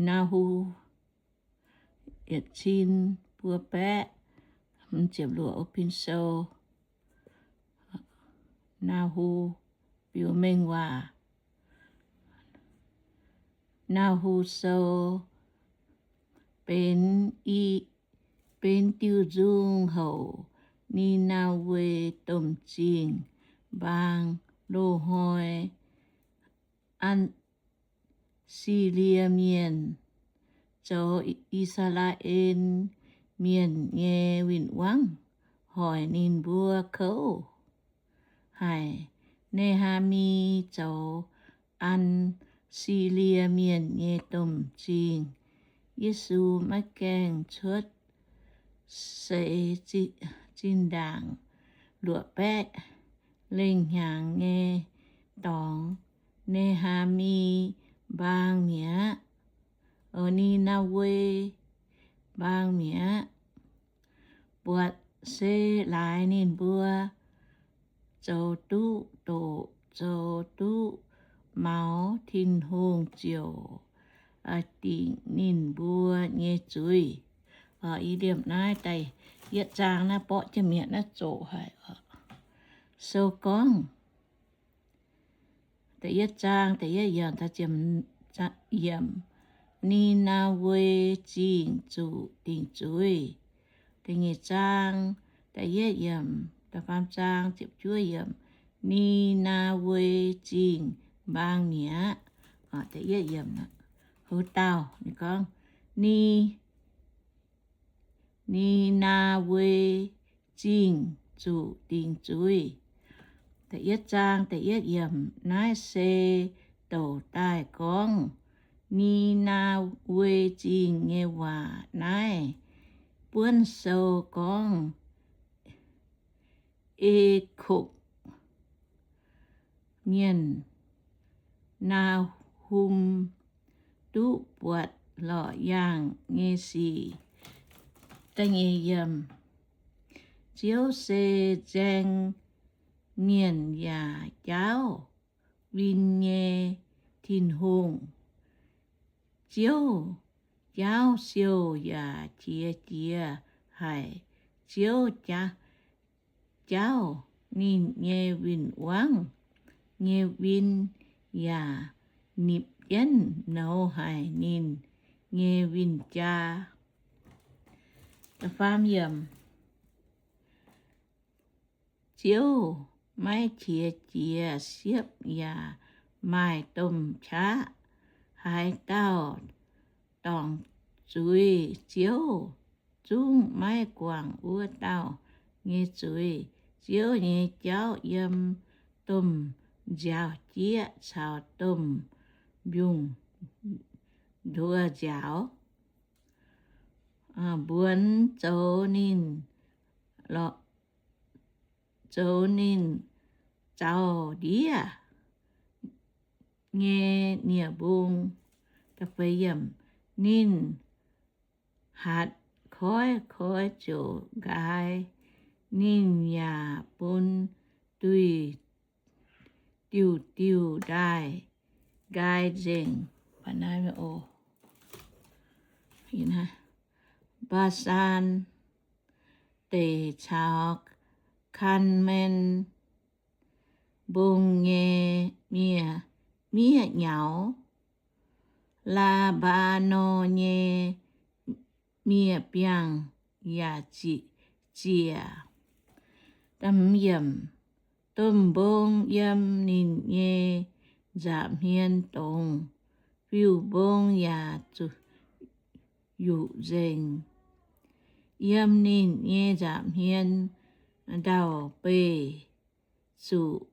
Naahu yietc cin buo baeqv. Ziepc luoqc, Opin Sou, Naahu biux mengh waac. Naahu Sou benx i, benx diuh nzung houc Ni^naa^we Domh Zingh Mbaang loz-hnoi An, Silie Mienh zoux I^saa^laa^en Mienh nyei win-wangv, hoic ninh mbuo kouv haic. Ne^haa^mi zoux An, Silie Mienh nyei domh zingh. Yesu maiv gaengh cuotv seix zinh ndaangc luoqc baeqv lengh hnyangx nyei dorngx, Ne^haa^mi mbaang mi'aqv. O, Ni^naa^we mbaang mi'aqv. Buatc se laaix ninh mbuo zoux duqv doqc, zoux duqv maux, Tin-Hungh ziouc dingc ninh mbuo nyei zuiz. I liemh naaiv da'yietv zaang naaiv borqv jienv mi'aqv, naaiv zoqc haic oc. Sou gorngv da'yietv zaang da'yietv yiemc, Ni^naa^we Zingh zuqc dingc zuiz. Da'nyeic zaang da'yietv yiemc, da'faam zaang ziepc juov yiemc, Ni^naa^we Zingh mbaang mi'aqv. Da'yietv yiemc, houc dauh ninh gorngv, Ni, Ni^naa^we Zingh zuqc dingc zuiz. Da'yietv zaang da'yietv yiemc, naaiv se douc daaih gorngv Ni^naa^we Zingh nyei waac. Naaiv buonv sou gorngv E^kokc Mienh, Naahum, duqv buatc lorqc yaangh nyei sic. Ziouv se nzaeng mienh yaac jaauv win nyei Tin-Hungh. Ziouv jaauv siouh yaac qiex jiez haic. Ziouv jaauv ninh nyei win-wangv nyei win yaac nipc jienv nouz haic ninh nyei win-jaa. Ziouv maiv qiex jiez siepv yaac maaih domh qaqv. Haaix dauh dorngc zuiz Ziouv, zungv maiv guangc wuov dauh nyei zuiz. Ziouv nyei jauv yiem domh nziaaux-jieqv caux domh mbiungc-nduov nziaaux. Mbuonx zoux ninh, zoux ninh zaux ndiev nyei nie-mbung. Ninh hatc koiv, koiv ziouc nqaai. Ninh yaac bun duih diuh diuh ndaaih nqaai nzengc. Mbaa^saan Deic caux Kaa^mben Mbong nyei miev-nyaux, Laa^mbaa^norn nyei miev-biangh yaac ziec. Domh mbong yiem ninh nyei nza'hmien dongz, fiuv-mbong yaac zuqc yuqc nzengc. Yiem ninh nyei nza'hmien ndau-beih zuqc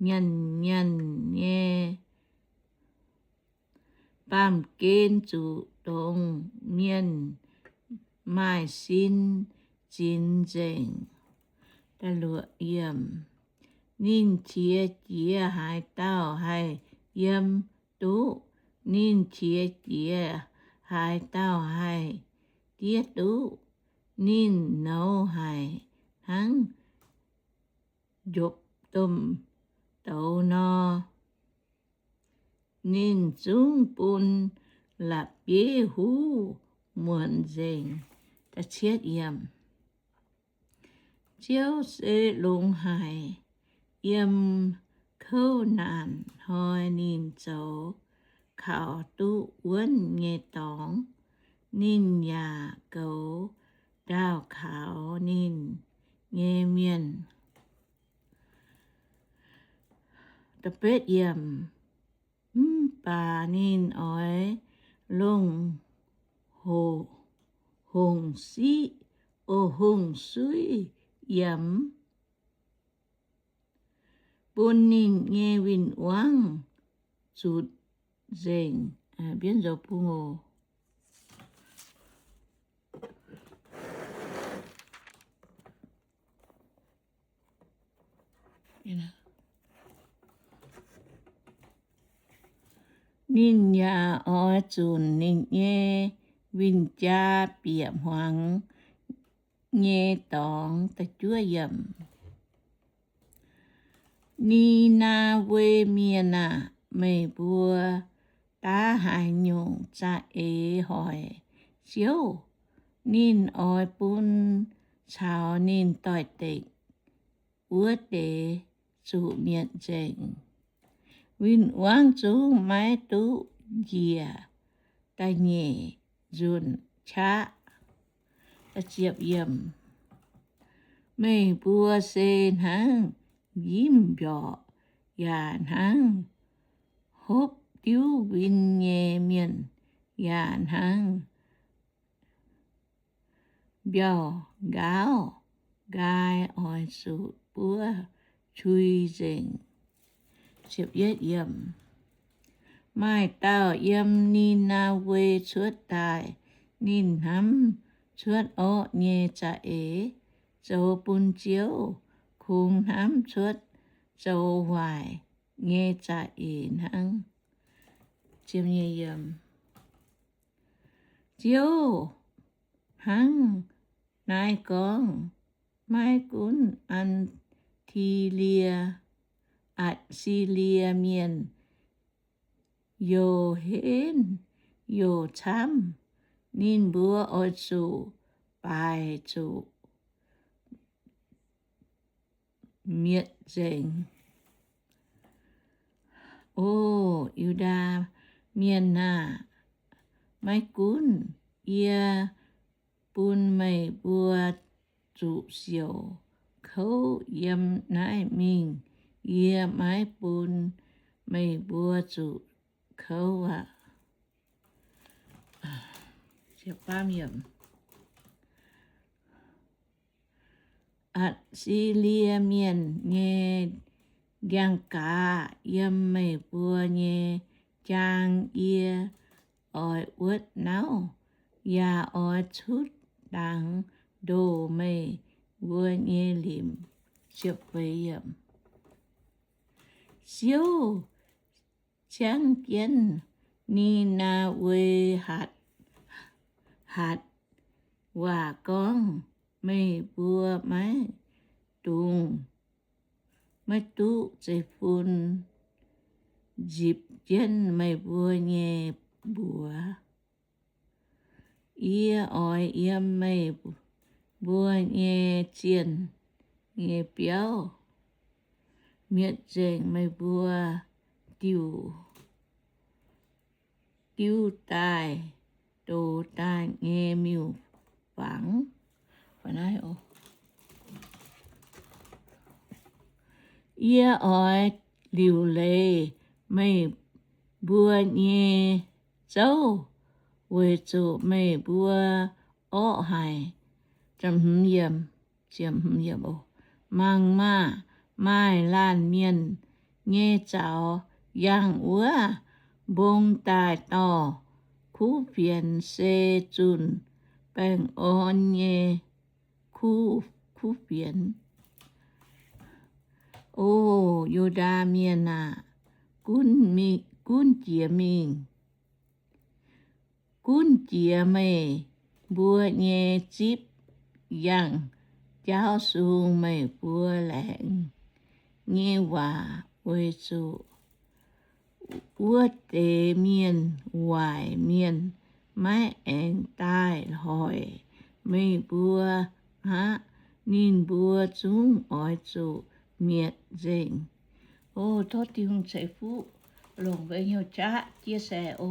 nyanc nyanc nyei, baamh gen zuqc dongz mienh maaih sin zinx nzengc. Ninh qiex jiez, haaix dauh haih yiem duqv? Ninh qiex jiez, haaix dauh haih diev duqv? Ninh nouz haic hnangv njopv domh douz nor. ninh zungv bun la'bieiv huv muonc nzengc. Ziouv se longx haic. Yiem kouv naanc hnoi ninh zoux kaux duqv wuonv nyei dorngx. Ninh yaac goux ndaauh kaux ninh nyei mienh. Mv baac ninh oix longc hongx siqv, o, hongx suiv yiemx, bun ninh nyei win-wangv zutc nzengc. Ninh yaac oix zunc ninh nyei win-jaa bieqc hmuangx nyei dorngx. Ni^naa^we Mienh aah! Meih mbuo daav haaix nyungc za'eix hoic Ziouv? Ninh oix bun caux ninh doix-dekc wuov deix zuqc mietc nzengc. Win-wangv zungv maiv duqv njiec da'nyeic nzunc qaqv. Meih mbuo se hnangv njimv mbiorqc, yaac hnangv hopv diuv win nyei mienh, yaac hnangv mbiauh nqaauv nqaai oix zuqc buov qui nzengc. Maaih dauh yiem Ni^naa^we cuotv daaih. Ninh hnamv cuotv orqv nyei za'eix zoux bun Ziouv, kungx hnamv cuotv zoux waaic nyei za'eix hnangv. Ziouv hnangv naaiv gorngv, Maiv gunv Atc^ti^lie, Atc^si^lie Mienh, youc henv youc camv, ninh mbuo oix zuqc baaix zuqc mietc nzengc. O Yu^ndaa Mienh aah! Maiv gunv yie bun meih mbuo zuqc siouc kouv yiem naaiv mingh, yie maiv bun meih mbuo zuqc kouv aqv. Atc^si^lie Mienh nyei njang-gaaz yiem meih mbuo nyei jaang yie oix wuotv nauv, yaac oix cutv dangx ndoh meih mbuo nyei limc. Ziouv ciangv jienv Ni^naa^we hatc, hatc waac gorngv, Meih mbuo maiv dungx, maiv duqv zeiv-fun nzipc jienv meih mbuo nyei mbuox. Yie oix yiem meih mbuo nyei zienh nyei biauv mietc nzengc meih mbuo diuh, diuv daaih dox daaih nyei miuc-fangx. Yie oix liuc leiz meih mbuo nyei zouv, weic zuqc meih mbuo orqv haic. Mangc maah! Maaih laanh mienh nyei zaux yangh wuov mbong daaih dorh kuv fienx, se zunh baengh orn nyei kuv, kuv fienx. O Yu^ndaa Mienh aah! Gunv jiex mingh. Gunv jiex meih mbuo nyei zipv, yangh jauv sung meih mbuo laengz nyei waac, weic zuqc Wuov deix mienh waaic mienh maiv aengx daaih hoic meih mbuo aqv. Ninh mbuo zungv oix zuqc mietc nzengc. O, tov Tin-Hungh ceix fuqv longc mbuo hnyouv jaav jiex se o.